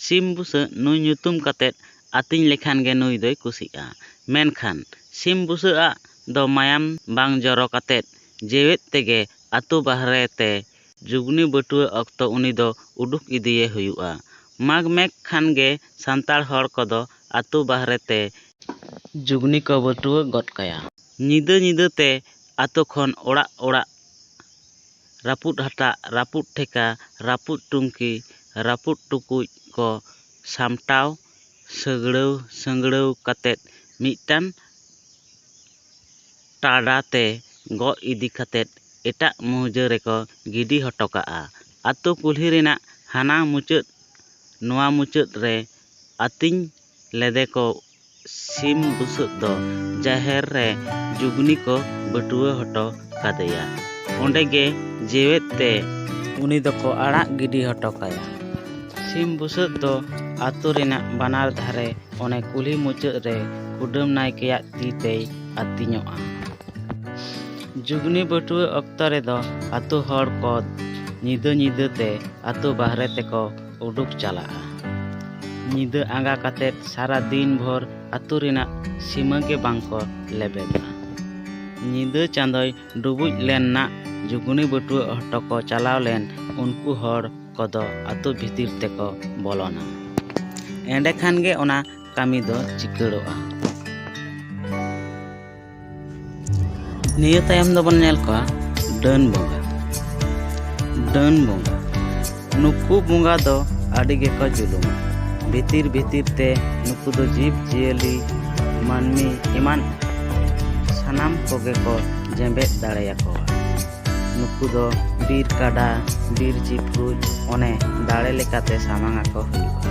ᱥᱤᱢ ᱵᱩᱥᱟᱹᱜ ᱱᱩᱭ ᱧᱩᱛᱩᱢ ᱠᱟᱛᱮᱫ ᱟᱹᱛᱤᱧ ᱞᱮᱠᱷᱟᱱ ᱜᱮ ᱱᱩᱭ ᱫᱚᱭ ᱠᱩᱥᱤᱜᱼᱟ᱾ ᱢᱮᱱᱠᱷᱟᱱ ᱥᱤᱢ ᱵᱩᱥᱟᱹᱜ ᱟᱜ ᱫᱚ ᱢᱟᱭᱟᱢ ᱵᱟᱝ ᱡᱚᱨᱚ ᱠᱟᱛᱮᱫ ᱡᱮᱣᱮᱫ ᱛᱮᱜᱮ ᱟᱹᱛᱩ ᱵᱟᱦᱨᱮ ᱛᱮ ᱡᱩᱜᱽᱱᱤ ᱵᱟᱹᱴᱩᱣᱟᱹ ᱚᱠᱛᱚ ᱩᱱᱤ ᱫᱚ ᱩᱰᱩᱠ ᱤᱫᱤᱭᱮ ᱦᱩᱭᱩᱜᱼᱟ᱾ ᱢᱟᱜᱽ ᱢᱮᱜᱽ ᱠᱷᱟᱱ ᱜᱮ ᱥᱟᱱᱛᱟᱲ ᱦᱚᱲ ᱠᱚᱫᱚ ᱟᱹᱛᱩ ᱵᱟᱦᱨᱮ ᱛᱮ ᱡᱩᱜᱽᱱᱤ ᱠᱚ ᱵᱟᱹᱴᱩᱣᱟᱹ ᱜᱚᱫ ᱠᱟᱭᱟ᱾ ᱧᱤᱫᱟᱹ ᱧᱤᱫᱟᱹ ᱛᱮ ᱟᱹᱛᱩ ᱠᱷᱚᱱ ᱚᱲᱟᱜ ᱚᱲᱟᱜ ᱨᱟᱹᱯᱩᱫ ᱦᱟᱴᱟᱜ, ᱨᱟᱹᱯᱩᱫ ᱴᱷᱮᱠᱟ, ᱨᱟᱹᱯᱩᱫ ᱴᱩᱝᱠᱤ, ᱨᱟᱹᱯᱩᱫ ᱴᱩᱠᱩᱡ ᱠᱚ ᱥᱟᱢᱴᱟᱣ ᱥᱟᱹᱜᱲᱟᱹᱣ ᱥᱟᱹᱜᱲᱟᱹᱣ ᱠᱟᱛᱮᱫ ᱢᱤᱫᱴᱟᱝ ᱴᱟᱰᱟ ᱛᱮ ᱜᱚᱜ ᱤᱫᱤ ᱠᱟᱛᱮᱫ ᱮᱴᱟᱜ ᱢᱩᱦᱡᱟᱹ ᱨᱮᱠᱚ ᱜᱤᱰᱤ ᱦᱚᱴᱚ ᱠᱟᱜᱼᱟ᱾ ᱟᱹᱛᱩ ᱠᱩᱞᱦᱤ ᱨᱮᱱᱟᱜ ᱦᱟᱱᱟ ᱢᱩᱪᱟᱹᱫ ᱱᱚᱣᱟ ᱢᱩᱪᱟᱹᱫ ᱨᱮ ᱟᱹᱛᱤᱧ ᱞᱮᱫᱮ ᱠᱚ ᱥᱤᱢ ᱵᱩᱥᱟᱹᱜ ᱫᱚ ᱡᱟᱦᱮᱨ ᱨᱮ ᱡᱩᱜᱽᱱᱤ ᱠᱚ ᱵᱟᱹᱴᱩᱣᱟᱹ ᱦᱚᱴᱚ ᱠᱟᱫᱮᱭᱟ᱾ ᱚᱸᱰᱮ ᱜᱮ ᱡᱮᱣᱮᱫ ᱛᱮ ᱩᱱᱤ ᱫᱚᱠᱚ ᱟᱲᱟᱜ ᱜᱤᱰᱤ ᱦᱚᱴᱚ ᱠᱟᱭᱟ᱾ ᱥᱤᱢ ᱵᱩᱥᱟᱹᱜ ᱫᱚ ᱟᱛᱳ ᱨᱮᱱᱟᱜ ᱵᱟᱱᱟᱨ ᱫᱷᱟᱨᱮ ᱚᱱᱮ ᱠᱩᱞᱦᱤ ᱢᱩᱪᱟᱹᱫ ᱨᱮ ᱠᱩᱰᱟᱹᱢ ᱱᱟᱭᱠᱮᱭᱟᱜ ᱛᱤ ᱛᱮᱭ ᱟᱹᱛᱤᱧᱚᱜᱼᱟ᱾ ᱡᱩᱜᱽᱱᱤ ᱵᱟᱹᱴᱩᱣᱟᱹ ᱚᱠᱛᱚ ᱨᱮᱫᱚ ᱟᱛᱳ ᱦᱚᱲ ᱠᱚ ᱧᱤᱫᱟᱹ ᱧᱤᱫᱟᱹ ᱛᱮ ᱟᱛᱳ ᱵᱟᱦᱨᱮ ᱛᱮᱠᱚ ᱩᱰᱩᱠ ᱪᱟᱞᱟᱜᱼᱟ᱾ ᱧᱤᱫᱟᱹ ᱟᱸᱜᱟ ᱠᱟᱛᱮᱫ ᱥᱟᱨᱟ ᱫᱤᱱ ᱵᱷᱳᱨ ᱟᱛᱳ ᱨᱮᱱᱟᱜ ᱥᱤᱢᱟᱹ ᱜᱮ ᱵᱟᱝ ᱠᱚ ᱞᱮᱵᱮᱫᱟ᱾ ᱧᱤᱫᱟᱹ ᱪᱟᱸᱫᱚᱭ ᱰᱩᱵᱩᱡ ᱞᱮᱱ ᱱᱟᱜ ᱡᱩᱜᱽᱱᱤ ᱵᱟᱹᱴᱩᱣᱟᱹ ᱦᱚᱴᱚ ᱠᱚ ᱪᱟᱞᱟᱣ ᱞᱮᱱ ᱩᱱᱠᱩ ᱦᱚᱲ ᱠᱚᱫᱚ ᱟᱛᱳ ᱵᱷᱤᱛᱤᱨ ᱛᱮᱠᱚ ᱵᱚᱞᱚᱱᱟ᱾ ᱮᱸᱰᱮᱠᱷᱟᱱ ᱜᱮ ᱚᱱᱟ ᱠᱟᱹᱢᱤ ᱫᱚ ᱪᱤᱠᱟᱹᱲᱚᱜᱼᱟ᱾ ᱱᱤᱭᱟᱹ ᱛᱟᱭᱚᱢ ᱫᱚᱵᱚᱱ ᱧᱮᱞ ᱠᱚᱣᱟ ᱰᱟᱹᱱ ᱵᱚᱸᱜᱟ᱾ ᱰᱟᱹᱱ ᱵᱚᱸᱜᱟ, ᱱᱩᱠᱩ ᱵᱚᱸᱜᱟ ᱫᱚ ᱟᱹᱰᱤ ᱜᱮᱠᱚ ᱡᱩᱞᱩᱢᱟ᱾ ᱵᱷᱤᱛᱤᱨ ᱵᱷᱤᱛᱤᱨ ᱛᱮ ᱱᱩᱠᱩ ᱫᱚ ᱡᱤᱵᱽ ᱡᱤᱭᱟᱹᱞᱤ, ᱢᱟᱹᱱᱢᱤ ᱮᱢᱟᱱ ᱥᱟᱱᱟᱢ ᱠᱚᱜᱮ ᱠᱚ ᱡᱮᱸᱵᱮᱫ ᱫᱟᱲᱮᱭᱟᱠᱚᱣᱟ᱾ ᱱᱩᱠᱩ ᱫᱚ ᱵᱤᱨ ᱠᱟᱰᱟ, ᱵᱤᱨ ᱪᱤᱯᱨᱩᱡ, ᱚᱱᱮ ᱫᱟᱲᱮ ᱞᱮᱠᱟᱛᱮ ᱥᱟᱢᱟᱝ ᱟᱠᱚ ᱦᱩᱭᱩᱜᱼᱟ᱾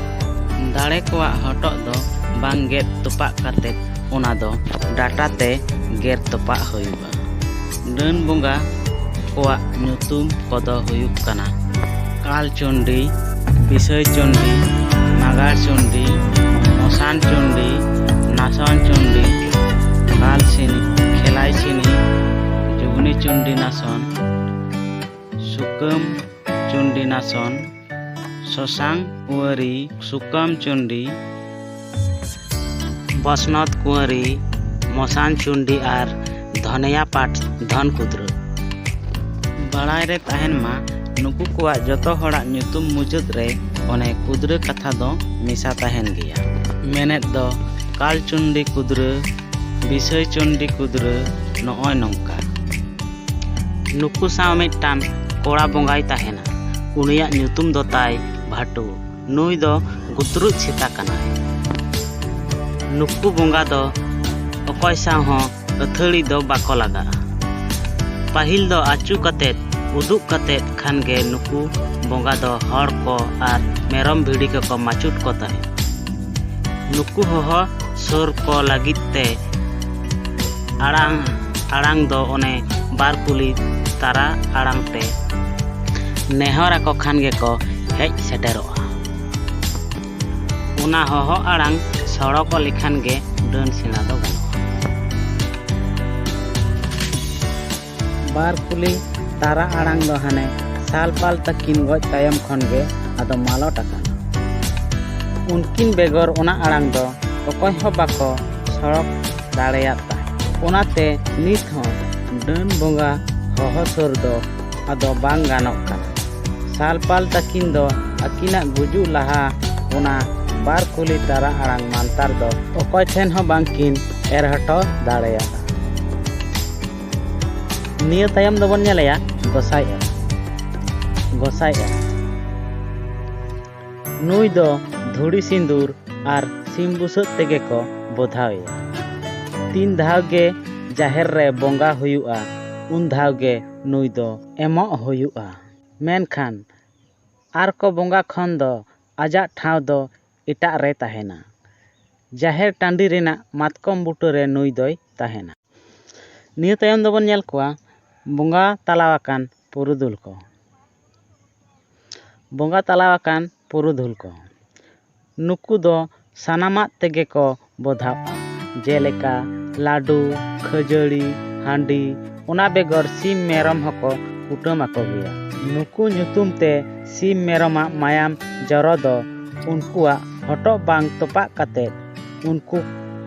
ᱫᱟᱲᱮ ᱠᱚᱣᱟᱜ ᱦᱚᱴᱚᱜ ᱫᱚ ᱵᱟᱝ ᱜᱮᱫ ᱛᱚᱯᱟᱜ ᱠᱟᱛᱮ ᱚᱱᱟ ᱫᱚ ᱰᱟᱴᱟ ᱛᱮ ᱜᱮᱨ ᱛᱚᱯᱟᱜ ᱦᱩᱭᱩᱜᱼᱟ᱾ ᱰᱟᱹᱱ ᱵᱚᱸᱜᱟ ᱠᱚᱣᱟᱜ ᱧᱩᱛᱩᱢ ᱠᱚᱫᱚ ᱦᱩᱭᱩᱜ ᱠᱟᱱᱟ ᱠᱟᱞ ᱪᱩᱱᱰᱤ, ᱵᱤᱥᱟᱹᱭ ᱪᱩᱱᱰᱤ, ᱱᱟᱜᱟᱨ ᱪᱩᱱᱰᱤ, ᱢᱚᱥᱟᱱ ᱪᱩᱱᱰᱤ, ᱱᱟᱥᱚᱱ ᱪᱩᱱᱰᱤ, ᱠᱟᱞ ᱥᱤᱱᱤ, ᱠᱷᱮᱞᱟᱭ ᱥᱤᱱᱤ, ᱡᱩᱜᱽᱱᱤ ᱪᱩᱱᱰᱤ ᱱᱟᱥᱚᱱ, ᱥᱩᱠᱟᱹᱢ ᱪᱩᱱᱰᱤ ᱱᱟᱥᱚᱱ, ᱥᱚᱥᱟᱝ ᱠᱩᱸᱣᱟᱨᱤ, ᱥᱩᱠᱟᱹᱢ ᱪᱩᱱᱰᱤ, ᱵᱚᱥᱱᱚᱛ ᱠᱩᱸᱣᱟᱨᱤ, ᱢᱚᱥᱟᱱ ᱪᱩᱱᱰᱤ ᱟᱨ ᱫᱷᱚᱱᱮᱭᱟ ᱯᱟᱴ ᱫᱷᱚᱱ ᱠᱩᱫᱽᱨᱟᱹ᱾ ᱵᱟᱲᱟᱭ ᱨᱮ ᱛᱟᱦᱮᱱ ᱢᱟ, ᱱᱩᱠᱩ ᱠᱚᱣᱟᱜ ᱡᱚᱛᱚ ᱦᱚᱲᱟᱜ ᱧᱩᱛᱩᱢ ᱢᱩᱪᱟᱹᱫ ᱨᱮ ᱚᱱᱮ ᱠᱩᱫᱽᱨᱟᱹ ᱠᱟᱛᱷᱟ ᱫᱚ ᱢᱮᱥᱟ ᱛᱟᱦᱮᱱ ᱜᱮᱭᱟ᱾ ᱢᱮᱱᱮᱫ ᱫᱚ ᱠᱟᱞ ᱪᱩᱱᱰᱤ ᱠᱩᱫᱽᱨᱟᱹ, ᱵᱤᱥᱟᱹᱭ ᱪᱩᱱᱰᱤ ᱠᱩᱫᱽᱨᱟᱹ, ᱱᱚᱜᱼᱚᱭ ᱱᱚᱝᱠᱟ᱾ ᱱᱩᱠᱩ ᱥᱟᱶ ᱢᱤᱫᱴᱟᱝ ᱠᱚᱲᱟ ᱵᱚᱸᱜᱟᱭ ᱛᱟᱦᱮᱱᱟ᱾ ᱩᱱᱤᱭᱟᱜ ᱧᱩᱛᱩᱢ ᱫᱚ ᱛᱟᱭ ᱵᱷᱟᱴᱩ᱾ ᱱᱩᱭ ᱫᱚ ᱜᱩᱛᱨᱩᱡ ᱥᱮᱛᱟ ᱠᱟᱱᱟᱭ᱾ ᱱᱩᱠᱩ ᱵᱚᱸᱜᱟ ᱫᱚ ᱚᱠᱚᱭ ᱥᱟᱶ ᱦᱚᱸ ᱟᱹᱛᱷᱟᱹᱲᱤ ᱫᱚ ᱵᱟᱠᱚ ᱞᱟᱜᱟᱜᱼᱟ᱾ ᱯᱟᱹᱦᱤᱞ ᱫᱚ ᱟᱹᱪᱩ ᱠᱟᱛᱮᱫ, ᱩᱫᱩᱜ ᱠᱟᱛᱮᱫ ᱠᱷᱟᱱ ᱜᱮ ᱱᱩᱠᱩ ᱵᱚᱸᱜᱟ ᱫᱚ ᱦᱚᱲ ᱠᱚ ᱟᱨ ᱢᱮᱨᱚᱢ ᱵᱷᱤᱰᱤ ᱠᱚᱠᱚ ᱢᱟᱹᱪᱩᱴ ᱠᱚ ᱛᱟᱦᱮᱸᱫ᱾ ᱱᱩᱠᱩ ᱦᱚᱦᱚ ᱥᱩᱨ ᱠᱚ ᱞᱟᱹᱜᱤᱫ ᱛᱮ ᱟᱲᱟᱝ ᱟᱲᱟᱝ ᱫᱚ ᱚᱱᱮ ᱵᱟᱨ ᱠᱩᱞᱤ ᱛᱟᱨᱟ ᱟᱲᱟᱝ ᱛᱮ ᱱᱮᱦᱚᱨ ᱟᱠᱚ ᱠᱷᱟᱱ ᱜᱮᱠᱚ ᱦᱮᱡ ᱥᱮᱴᱮᱨᱚᱜᱼᱟ᱾ ᱚᱱᱟ ᱦᱚᱦᱚ ᱟᱲᱟᱝ ᱥᱚᱲᱚᱠᱚᱜ ᱞᱮᱠᱷᱟᱱ ᱜᱮ ᱰᱟᱹᱱ ᱥᱮᱬᱟ ᱫᱚ ᱜᱟᱱᱚᱜᱼᱟ᱾ ᱵᱟᱨ ᱠᱩᱞᱤ ᱛᱟᱨᱟ ᱟᱲᱟᱝ ᱫᱚ ᱦᱟᱱᱮ ᱥᱟᱞᱯᱟᱞ ᱛᱟᱹᱠᱤᱱ ᱜᱚᱡ ᱛᱟᱭᱚᱢ ᱠᱷᱚᱱ ᱜᱮ ᱟᱫᱚ ᱢᱟᱞᱚᱴ ᱟᱠᱟᱱᱟ᱾ ᱩᱱᱠᱤᱱ ᱵᱮᱜᱚᱨ ᱚᱱᱟ ᱟᱲᱟᱝ ᱫᱚ ᱚᱠᱚᱭ ᱦᱚᱸ ᱵᱟᱠᱚ ᱥᱚᱲᱚᱠ ᱫᱟᱲᱮᱭᱟᱫ ᱛᱟᱦᱮᱸᱫ᱾ ᱚᱱᱟᱛᱮ ᱱᱤᱛ ᱦᱚᱸ ᱰᱟᱹᱱ ᱵᱚᱸᱜᱟ ᱦᱚᱦᱚ ᱥᱩᱨ ᱫᱚ ᱟᱫᱚ ᱵᱟᱝ ᱜᱟᱱᱚᱜ ᱠᱟᱱᱟ᱾ ᱥᱟᱞᱯᱟᱞ ᱛᱟᱹᱠᱤᱱ ᱫᱚ ᱟᱹᱠᱤᱱᱟᱜ ᱜᱩᱡᱩᱜ ᱞᱟᱦᱟ ᱚᱱᱟ ᱵᱟᱨ ᱠᱩᱞᱤ ᱛᱟᱨᱟ ᱟᱲᱟᱝ ᱢᱟᱱᱛᱟᱨ ᱫᱚ ᱚᱠᱚᱭ ᱴᱷᱮᱱ ᱦᱚᱸ ᱵᱟᱝᱠᱤᱱ ᱮᱨ ᱦᱚᱴᱚ ᱫᱟᱲᱮᱭᱟᱫᱟ᱾ ᱱᱤᱭᱟᱹ ᱛᱟᱭᱚᱢ ᱫᱚᱵᱚᱱ ᱧᱮᱞᱮᱭᱟ ᱜᱚᱸᱥᱟᱭ ᱮᱨᱟ᱾ ᱜᱚᱸᱥᱟᱭ ᱮᱨᱟ᱾ ᱱᱩᱭ ᱫᱚ ᱫᱷᱩᱲᱤ ᱥᱤᱸᱫᱩᱨ ᱟᱨ ᱥᱤᱢ ᱵᱩᱥᱟᱹᱜ ᱛᱮᱜᱮ ᱠᱚ ᱵᱚᱫᱷᱟᱣᱮᱭᱟ᱾ ᱛᱤᱱ ᱫᱷᱟᱣ ᱜᱮ ᱡᱟᱦᱮᱨ ᱨᱮ ᱵᱚᱸᱜᱟ ᱦᱩᱭᱩᱜᱼᱟ, ᱩᱱ ᱫᱷᱟᱣ ᱜᱮ ᱱᱩᱭ ᱫᱚ ᱮᱢᱚᱜ ᱦᱩᱭᱩᱜᱼᱟ᱾ ᱢᱮᱱᱠᱷᱟᱱ ᱟᱨ ᱠᱚ ᱵᱚᱸᱜᱟ ᱠᱷᱚᱱ ᱫᱚ ᱟᱡᱟᱜ ᱴᱷᱟᱶ ᱫᱚ ᱮᱴᱟᱜ ᱨᱮ ᱛᱟᱦᱮᱱᱟ᱾ ᱡᱟᱦᱮᱨ ᱴᱟᱺᱰᱤ ᱨᱮᱱᱟᱜ ᱢᱟᱛᱠᱚᱢ ᱵᱩᱴᱟᱹ ᱨᱮ ᱱᱩᱭ ᱫᱚᱭ ᱛᱟᱦᱮᱱᱟ᱾ ᱱᱤᱭᱟᱹ ᱛᱟᱭᱚᱢ ᱫᱚᱵᱚᱱ ᱧᱮᱞ ᱠᱚᱣᱟ ᱵᱚᱸᱜᱟ ᱛᱟᱞᱟ ᱟᱠᱟᱱ ᱯᱩᱨᱩᱫᱷᱩᱞ ᱠᱚ᱾ ᱵᱚᱸᱜᱟ ᱛᱟᱞᱟ ᱟᱠᱟᱱ ᱯᱩᱨᱩᱫᱷᱩᱞ ᱠᱚ᱾ ᱱᱩᱠᱩ ᱫᱚ ᱥᱟᱱᱟᱢᱟᱜ ᱛᱮᱜᱮ ᱠᱚ ᱵᱚᱫᱷᱟᱣᱟ, ᱡᱮᱞᱮᱠᱟ ᱞᱟᱹᱰᱩ, ᱠᱷᱟᱹᱡᱟᱹᱲᱤ, ᱦᱟᱺᱰᱤ, ᱚᱱᱟ ᱵᱮᱜᱚᱨ ᱥᱤᱢ ᱢᱮᱨᱚᱢ ᱦᱚᱸᱠᱚ ᱠᱩᱴᱟᱹᱢ ᱟᱠᱚ ᱜᱮᱭᱟ᱾ ᱱᱩᱠᱩ ᱧᱩᱛᱩᱢ ᱛᱮ ᱥᱤᱢ ᱢᱮᱨᱚᱢᱟᱜ ᱢᱟᱭᱟᱢ ᱡᱚᱨᱚ ᱫᱚ ᱩᱱᱠᱩᱣᱟᱜ ᱦᱚᱴᱚᱜ ᱵᱟᱝ ᱛᱚᱯᱟᱜ ᱠᱟᱛᱮ ᱩᱱᱠᱩ,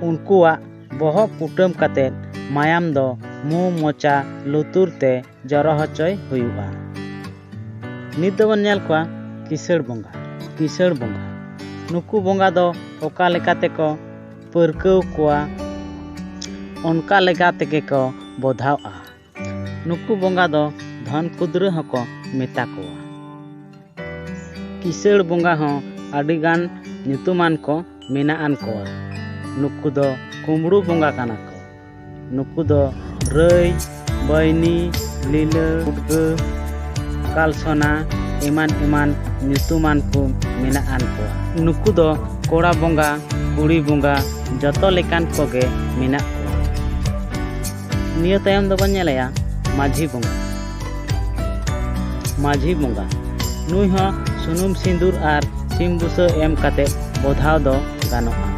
ᱩᱱᱠᱩᱣᱟᱜ ᱵᱚᱦᱚᱜ ᱠᱩᱴᱟᱹᱢ ᱠᱟᱛᱮ ᱢᱟᱭᱟᱢ ᱫᱚ ᱢᱩ, ᱢᱚᱪᱟ, ᱞᱩᱛᱩᱨ ᱛᱮ ᱡᱚᱨᱚ ᱦᱚᱪᱚᱭ ᱦᱩᱭᱩᱜᱼᱟ᱾ ᱱᱤᱛ ᱫᱚᱵᱚᱱ ᱧᱮᱞ ᱠᱚᱣᱟ ᱠᱤᱥᱟᱹᱬ ᱵᱚᱸᱜᱟ᱾ ᱠᱤᱥᱟᱹᱬ ᱵᱚᱸᱜᱟ᱾ ᱱᱩᱠᱩ ᱵᱚᱸᱜᱟ ᱫᱚ ᱚᱠᱟ ᱞᱮᱠᱟ ᱛᱮᱠᱚ ᱯᱟᱹᱨᱠᱟᱹᱣ ᱠᱚᱣᱟ, ᱚᱱᱠᱟ ᱞᱮᱠᱟ ᱛᱮᱜᱮ ᱠᱚ ᱵᱚᱫᱷᱟᱣᱼᱟ᱾ ᱱᱩᱠᱩ ᱵᱚᱸᱜᱟ ᱫᱚ ᱫᱷᱚᱱ ᱠᱩᱫᱽᱨᱟᱹ ᱦᱚᱸᱠᱚ ᱢᱮᱛᱟ ᱠᱚᱣᱟ᱾ ᱠᱤᱥᱟᱹᱬ ᱵᱚᱸᱜᱟ ᱦᱚᱸ ᱟᱹᱰᱤᱜᱟᱱ ᱧᱩᱛᱩᱢᱟᱱ ᱠᱚ ᱢᱮᱱᱟᱜ ᱟᱱ ᱠᱚᱣᱟ᱾ ᱱᱩᱠᱩ ᱫᱚ ᱠᱩᱢᱵᱽᱲᱩ ᱵᱚᱸᱜᱟ ᱠᱟᱱᱟ ᱠᱚ᱾ ᱱᱩᱠᱩ ᱫᱚ ᱨᱟᱹᱭ, ᱵᱟᱹᱭᱱᱤ, ᱞᱤᱞᱟᱹ, ᱩᱰᱜᱟᱹ, ᱠᱟᱞᱥᱚᱱᱟ ᱮᱢᱟᱱ ᱮᱢᱟᱱ ᱧᱩᱛᱩᱢᱟᱱ ᱠᱚ ᱢᱮᱱᱟᱜ ᱟᱱ ᱠᱚᱣᱟ᱾ ᱱᱩᱠᱩ ᱫᱚ ᱠᱚᱲᱟ ᱵᱚᱸᱜᱟ, ᱠᱩᱲᱤ ᱵᱚᱸᱜᱟ, ᱡᱚᱛᱚ ᱞᱮᱠᱟᱱ ᱠᱚᱜᱮ ᱢᱮᱱᱟᱜ ᱠᱚᱣᱟ᱾ ᱱᱤᱭᱟᱹ ᱛᱟᱭᱚᱢ ᱫᱚᱵᱚᱱ ᱧᱮᱞᱮᱭᱟ ᱢᱟᱹᱡᱷᱤ ᱵᱚᱸᱜᱟ᱾ ᱢᱟᱹᱡᱷᱤ ᱵᱚᱸᱜᱟ, ᱱᱩᱭ ᱦᱚᱸ ᱥᱩᱱᱩᱢ ᱥᱤᱸᱫᱩᱨ ᱟᱨ ᱥᱤᱢ ᱵᱩᱥᱟᱹᱜ ᱮᱢ ᱠᱟᱛᱮ ᱵᱚᱫᱷᱟᱣ ᱫᱚ ᱜᱟᱱᱚᱜᱼᱟ᱾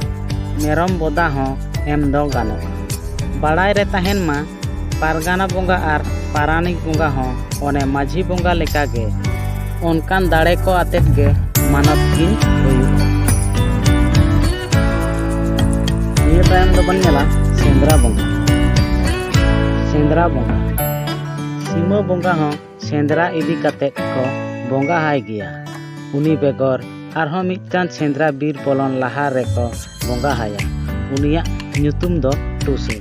ᱢᱮᱨᱚᱢ ᱵᱚᱫᱟ ᱦᱚᱸ ᱮᱢ ᱫᱚ ᱜᱟᱱᱚᱜᱼᱟ᱾ ᱵᱟᱲᱟᱭ ᱨᱮ ᱛᱟᱦᱮᱱ ᱢᱟ, ᱯᱟᱨᱜᱟᱱᱟ ᱵᱚᱸᱜᱟ ᱟᱨ ᱯᱟᱨᱟᱱᱤᱠ ᱵᱚᱸᱜᱟ ᱦᱚᱸ ᱚᱱᱮ ᱢᱟᱹᱡᱷᱤ ᱵᱚᱸᱜᱟ ᱞᱮᱠᱟᱜᱮ ᱚᱱᱠᱟᱱ ᱫᱟᱲᱮ ᱠᱚ ᱟᱛᱮᱫ ᱜᱮ ᱢᱟᱱᱚᱛ ᱠᱤᱱ ᱦᱩᱭᱩᱜᱼᱟ᱾ ᱱᱤᱭᱟᱹ ᱛᱟᱭᱚᱢ ᱫᱚᱵᱚᱱ ᱧᱮᱞᱟ ᱥᱮᱸᱫᱽᱨᱟ ᱵᱚᱸᱜᱟ᱾ ᱥᱮᱸᱫᱽᱨᱟ ᱵᱚᱸᱜᱟ, ᱥᱤᱢᱟᱹ ᱵᱚᱸᱜᱟ ᱦᱚᱸ ᱥᱮᱸᱫᱽᱨᱟ ᱤᱫᱤ ᱠᱟᱛᱮᱫ ᱠᱚ ᱵᱚᱸᱜᱟ ᱟᱭ ᱜᱮᱭᱟ᱾ ᱩᱱᱤ ᱵᱮᱜᱚᱨ ᱟᱨᱦᱚᱸ ᱢᱤᱫᱴᱟᱝ ᱥᱮᱸᱫᱽᱨᱟ ᱵᱤᱨ ᱵᱚᱞᱚᱱ ᱞᱟᱦᱟ ᱨᱮᱠᱚ ᱵᱚᱸᱜᱟ ᱟᱭᱟ᱾ ᱩᱱᱤᱭᱟᱜ ᱧᱩᱛᱩᱢ ᱫᱚ ᱴᱩᱥᱩ᱾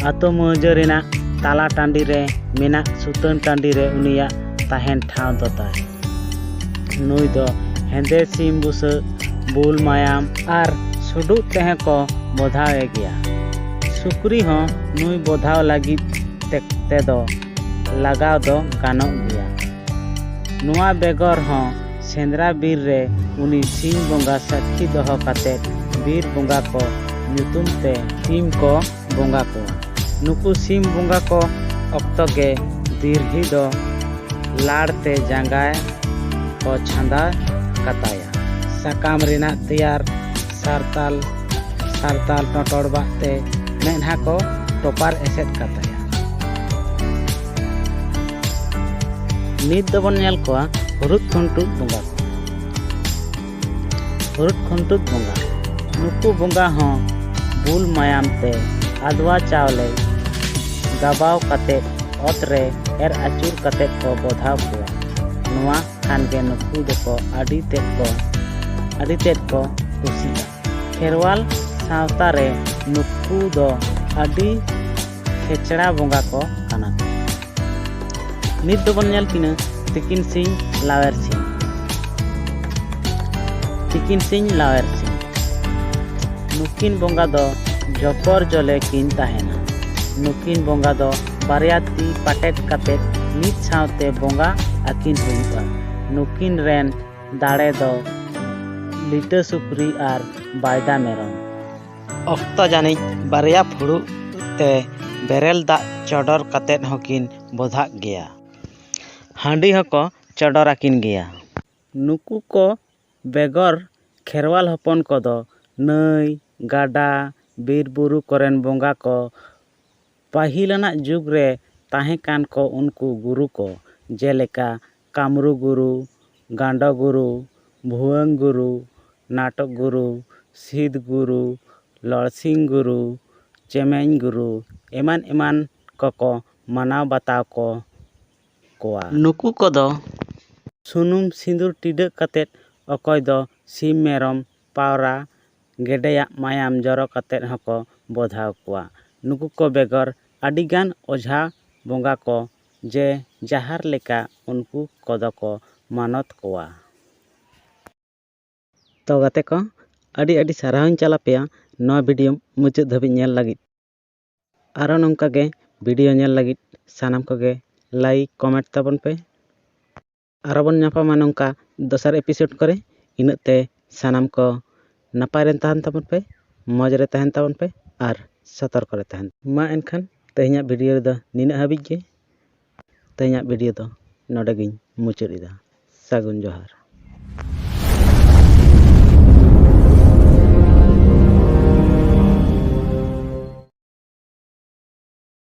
ᱟᱛᱳ ᱢᱟᱹᱡᱟᱹ ᱨᱮᱱᱟᱜ ᱛᱟᱞᱟ ᱴᱟᱺᱰᱤ ᱨᱮ ᱢᱮᱱᱟᱜ ᱥᱩᱛᱟᱹᱱ ᱴᱟᱺᱰᱤ ᱨᱮ ᱩᱱᱤᱭᱟᱜ ᱛᱟᱦᱮᱱ ᱴᱷᱟᱶ ᱫᱚ ᱛᱟᱭ᱾ ᱱᱩᱭ ᱫᱚ ᱦᱮᱸᱫᱮ ᱥᱤᱢ ᱵᱩᱥᱟᱹᱜ, ᱵᱩᱞ ᱢᱟᱭᱟᱢ ᱟᱨ ᱥᱩᱰᱩᱜ ᱛᱮᱦᱚᱸ ᱠᱚ ᱵᱚᱫᱷᱟᱣ ᱮ ᱜᱮᱭᱟ᱾ ᱥᱩᱠᱨᱤ ᱦᱚᱸ ᱱᱩᱭ ᱵᱚᱫᱷᱟᱣ ᱞᱟᱹᱜᱤᱫ ᱛᱮ-, ᱛᱮᱫᱚ ᱞᱟᱜᱟᱣ ᱫᱚ ᱜᱟᱱᱚᱜ ᱜᱮᱭᱟ᱾ ᱱᱚᱣᱟ ᱵᱮᱜᱚᱨ ᱦᱚᱸ ᱥᱮᱸᱫᱽᱨᱟ ᱵᱤᱨ ᱨᱮ ᱩᱱᱤ ᱥᱤᱧ ᱵᱚᱸᱜᱟ ᱥᱟᱹᱠᱷᱤ ᱫᱚᱦᱚ ᱠᱟᱛᱮ ᱵᱤᱨ ᱵᱚᱸᱜᱟ ᱠᱚ ᱧᱩᱛᱩᱢ ᱛᱮ ᱥᱤᱢ ᱠᱚ ᱵᱚᱸᱜᱟ ᱠᱚᱣᱟ᱾ ᱱᱩᱠᱩ ᱥᱤᱢ ᱵᱚᱸᱜᱟ ᱠᱚ ᱚᱠᱛᱚ ᱜᱮ ᱫᱤᱨᱦᱤ ᱫᱚ ᱞᱟᱲ ᱛᱮ ᱡᱟᱸᱜᱟ ᱠᱚ ᱪᱷᱟᱸᱫᱟ ᱠᱟᱛᱟᱭᱟ᱾ ᱥᱟᱠᱟᱢ ᱨᱮᱱᱟᱜ ᱛᱮᱭᱟᱨ ᱥᱟᱨᱛᱟᱞ, ᱥᱟᱨᱛᱟᱞ ᱴᱚᱴᱚᱲ ᱵᱟᱜ ᱛᱮ ᱢᱮᱫᱦᱟ ᱠᱚ ᱴᱚᱯᱟᱨ ᱮᱥᱮᱫ ᱠᱟᱛᱟᱭᱟ᱾ ᱱᱤᱛ ᱫᱚᱵᱚᱱ ᱧᱮᱞ ᱠᱚᱣᱟ ᱦᱩᱨᱩᱫ ᱠᱷᱩᱱᱴᱩᱫ ᱵᱚᱸᱜᱟ ᱠᱚ᱾ ᱦᱩᱨᱩᱫ ᱠᱷᱩᱱᱴᱩᱫ ᱵᱚᱸᱜᱟ, ᱱᱩᱠᱩ ᱵᱚᱸᱜᱟ ᱦᱚᱸ ᱵᱩᱞ ᱢᱟᱭᱟᱢ ᱛᱮ ᱟᱫᱽᱣᱟ ᱪᱟᱣᱞᱮ ᱜᱟᱵᱟᱣ ᱠᱟᱛᱮ ᱚᱛ ᱨᱮ ᱮᱨ ᱟᱹᱪᱩᱨ ᱠᱟᱛᱮ ᱠᱚ ᱵᱚᱫᱷᱟᱣ ᱠᱚᱣᱟ᱾ ᱱᱚᱣᱟ ᱠᱷᱟᱱ ᱜᱮ ᱱᱩᱠᱩ ᱫᱚᱠᱚ ᱟᱹᱰᱤ ᱛᱮᱫ ᱠᱚ, ᱟᱹᱰᱤ ᱛᱮᱫ ᱠᱚ ᱠᱩᱥᱤᱜᱼᱟ᱾ ᱠᱷᱮᱨᱣᱟᱞ ᱥᱟᱶᱛᱟ ᱨᱮ ᱱᱩᱠᱩ ᱫᱚ ᱟᱹᱰᱤ ᱠᱷᱮᱪᱲᱟ ᱵᱚᱸᱜᱟ ᱠᱚ ᱠᱟᱱᱟ ᱠᱚ᱾ ᱱᱤᱛ ᱫᱚᱵᱚᱱ ᱧᱮᱞ ᱠᱤᱱᱟ ᱛᱤᱠᱤᱱ ᱥᱤᱧ ᱞᱟᱣᱮᱨ ᱥᱤᱧ᱾ ᱛᱤᱠᱤᱱ ᱥᱤᱧ ᱞᱟᱣᱮᱨ ᱥᱤᱧ᱾ ᱱᱩᱠᱤᱱ ᱵᱚᱸᱜᱟ ᱫᱚ ᱡᱚᱯᱚᱨ ᱡᱚᱞᱮ ᱠᱤᱱ ᱛᱟᱦᱮᱱᱟ᱾ ᱱᱩᱠᱤᱱ ᱵᱚᱸᱜᱟ ᱫᱚ ᱵᱟᱨᱭᱟ ᱛᱤ ᱯᱟᱴᱮᱫ ᱠᱟᱛᱮ ᱢᱤᱫ ᱥᱟᱶᱛᱮ ᱵᱚᱸᱜᱟ ᱟᱹᱠᱤᱱ ᱦᱩᱭᱩᱜᱼᱟ᱾ ᱱᱩᱠᱤᱱ ᱨᱮᱱ ᱫᱟᱲᱮ ᱫᱚ ᱞᱤᱴᱟᱹ ᱥᱩᱠᱨᱤ ᱟᱨ ᱵᱟᱭᱫᱟ ᱢᱮᱨᱚᱢ᱾ ᱚᱠᱛᱚ ᱡᱟᱹᱱᱤᱡ ᱵᱟᱨᱭᱟ ᱯᱷᱩᱲᱩᱜ ᱛᱮ ᱵᱮᱨᱮᱞ ᱫᱟᱜ ᱪᱚᱰᱚᱨ ᱠᱟᱛᱮᱫ ᱦᱚᱸᱠᱤᱱ ᱵᱚᱫᱷᱟᱜ ᱜᱮᱭᱟ᱾ ᱦᱟᱺᱰᱤ ᱦᱚᱸᱠᱚ ᱪᱚᱰᱚᱨ ᱟᱹᱠᱤᱱ ᱜᱮᱭᱟ᱾ ᱱᱩᱠᱩ ᱠᱚ ᱵᱮᱜᱚᱨ ᱠᱷᱮᱨᱣᱟᱞ ᱦᱚᱯᱚᱱ ᱠᱚᱫᱚ ᱱᱟᱹᱭ, ᱜᱟᱰᱟ, ᱵᱤᱨ ᱵᱩᱨᱩ ᱠᱚᱨᱮᱱ ᱵᱚᱸᱜᱟ ᱠᱚ, ᱯᱟᱹᱦᱤᱞ ᱟᱱᱟᱜ ᱡᱩᱜᱽ ᱨᱮ ᱛᱟᱦᱮᱸ ᱠᱟᱱ ᱠᱚ ᱩᱱᱠᱩ ᱜᱩᱨᱩ ᱠᱚ, ᱡᱮᱞᱮᱠᱟ ᱠᱟᱢᱨᱩ ᱜᱩᱨᱩ, ᱜᱟᱸᱰᱚ ᱜᱩᱨᱩ, ᱵᱷᱩᱣᱟᱹᱝ ᱜᱩᱨᱩ, ᱱᱟᱴᱚᱠ ᱜᱩᱨᱩ, ᱥᱤᱫ ᱜᱩᱨᱩ, ᱞᱚᱲᱥᱤᱝ ᱜᱩᱨᱩ, ᱪᱮᱢᱮᱧ ᱜᱩᱨᱩ, ᱮᱢᱟᱱ ᱮᱢᱟᱱ ᱠᱚᱠᱚ ᱢᱟᱱᱟᱣ ᱵᱟᱛᱟᱣ ᱠᱚ ᱠᱚᱣᱟ᱾ ᱱᱩᱠᱩ ᱠᱚᱫᱚ ᱥᱩᱱᱩᱢ ᱥᱤᱸᱫᱩᱨ ᱴᱤᱰᱟᱹᱜ ᱠᱟᱛᱮᱫ ᱚᱠᱚᱭ ᱫᱚ ᱥᱤᱢ, ᱢᱮᱨᱚᱢ, ᱯᱟᱣᱨᱟ, ᱜᱮᱰᱮᱭᱟᱜ ᱢᱟᱭᱟᱢ ᱡᱚᱨᱚ ᱠᱟᱛᱮᱫ ᱦᱚᱸᱠᱚ ᱵᱚᱫᱷᱟᱣ ᱠᱚᱣᱟ᱾ ᱱᱩᱠᱩ ᱠᱚ ᱵᱮᱜᱚᱨ ᱟᱹᱰᱤᱜᱟᱱ ᱚᱡᱷᱟ ᱵᱚᱸᱜᱟ ᱠᱚ ᱡᱮ ᱡᱟᱦᱟᱨ ᱞᱮᱠᱟ ᱩᱱᱠᱩ ᱠᱚᱫᱚ ᱠᱚ ᱢᱟᱱᱚᱛ ᱠᱚᱣᱟ᱾ ᱛᱚ ᱜᱟᱛᱮ ᱠᱚ, ᱟᱹᱰᱤ ᱟᱹᱰᱤ ᱥᱟᱨᱦᱟᱣᱤᱧ ᱪᱟᱞ ᱟᱯᱮᱭᱟ ᱱᱚᱣᱟ ᱵᱷᱤᱰᱤᱭᱳ ᱢᱩᱪᱟᱹᱫ ᱫᱷᱟᱹᱵᱤᱡ ᱧᱮᱞ ᱞᱟᱹᱜᱤᱫ᱾ ᱟᱨᱚ ᱱᱚᱝᱠᱟ ᱜᱮ ᱵᱷᱤᱰᱤᱭᱳ ᱧᱮᱞ ᱞᱟᱹᱜᱤᱫ ᱥᱟᱱᱟᱢ ᱠᱚᱜᱮ ᱞᱟᱭᱤᱠ, ᱠᱚᱢᱮᱱᱴ ᱛᱟᱵᱚᱱ ᱯᱮ᱾ ᱟᱨᱚ ᱵᱚᱱ ᱧᱟᱯᱟᱢᱟ ᱱᱚᱝᱠᱟ ᱫᱚᱥᱟᱨ ᱮᱯᱤᱥᱳᱰ ᱠᱚᱨᱮ᱾ ᱤᱱᱟᱹᱜ ᱛᱮ ᱥᱟᱱᱟᱢ ᱠᱚ ᱱᱟᱯᱟᱭ ᱨᱮ ᱛᱟᱦᱮᱱ ᱛᱟᱵᱚᱱ ᱯᱮ, ᱢᱚᱡᱽ ᱨᱮ ᱛᱟᱦᱮᱱ ᱛᱟᱵᱚᱱ ᱯᱮ ᱟᱨ ᱥᱚᱛᱚᱨᱠᱚ ᱨᱮ ᱛᱟᱦᱮᱱ᱾ ᱢᱟ ᱮᱱᱠᱷᱟᱱ ᱛᱮᱦᱮᱧᱟᱜ ᱵᱷᱤᱰᱤᱭᱳ ᱨᱮᱫᱚ ᱱᱤᱱᱟᱹᱜ ᱦᱟᱹᱵᱤᱡ ᱜᱮ᱾ ᱛᱮᱦᱮᱧᱟᱜ ᱵᱷᱤᱰᱤᱭᱳ ᱫᱚ ᱱᱚᱰᱮ ᱜᱤᱧ ᱢᱩᱪᱟᱹᱫ ᱮᱫᱟ᱾ ᱥᱟᱹᱜᱩᱱ ᱡᱚᱦᱟᱨ᱾